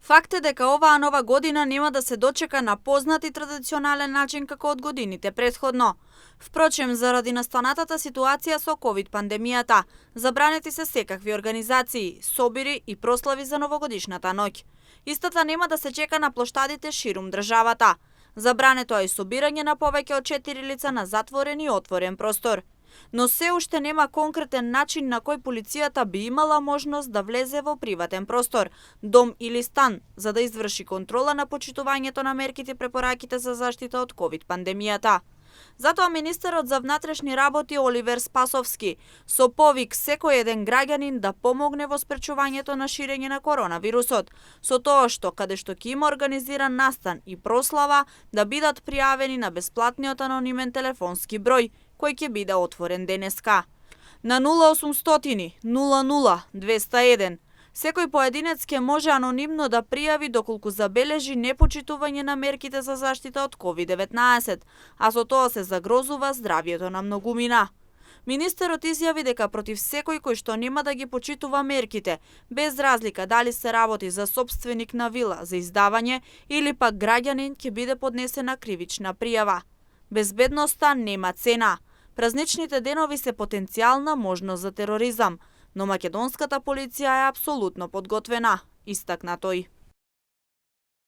Факт е дека оваа нова година нема да се дочека на познат и традиционален начин како од годините претходно. Впрочем, заради настанатата ситуација со ковид пандемијата, забранети се секакви организации, собири и прослави за новогодишната ноќ. Истата нема да се чека на плоштадите ширум државата. Забрането е и собирање на повеќе од 4 лица на затворен и отворен простор. Но се уште нема конкретен начин на кој полицијата би имала можност да влезе во приватен простор, дом или стан, за да изврши контрола на почитувањето на мерките и препораките за заштита од ковид пандемијата. Затоа министерот за внатрешни работи Оливер Спасовски со повик секој еден граѓанин да помогне во спречувањето на ширење на коронавирусот, со тоа што каде што ќе има организиран настан и прослава да бидат пријавени на бесплатниот анонимен телефонски број кој ќе биде отворен денеска. На 0800 00 201 секој поединец ќе може анонимно да пријави доколку забележи непочитување на мерките за заштита од COVID-19, а со тоа се загрозува здравјето на многумина. Министерот изјави дека против секој кој што нема да ги почитува мерките, без разлика дали се работи за сопственик на вила за издавање или пак граѓанин, ќе биде поднесена кривична пријава. Безбедноста нема цена. Празничните денови се потенцијална можност за тероризам, но македонската полиција е апсолутно подготвена, истакна тој.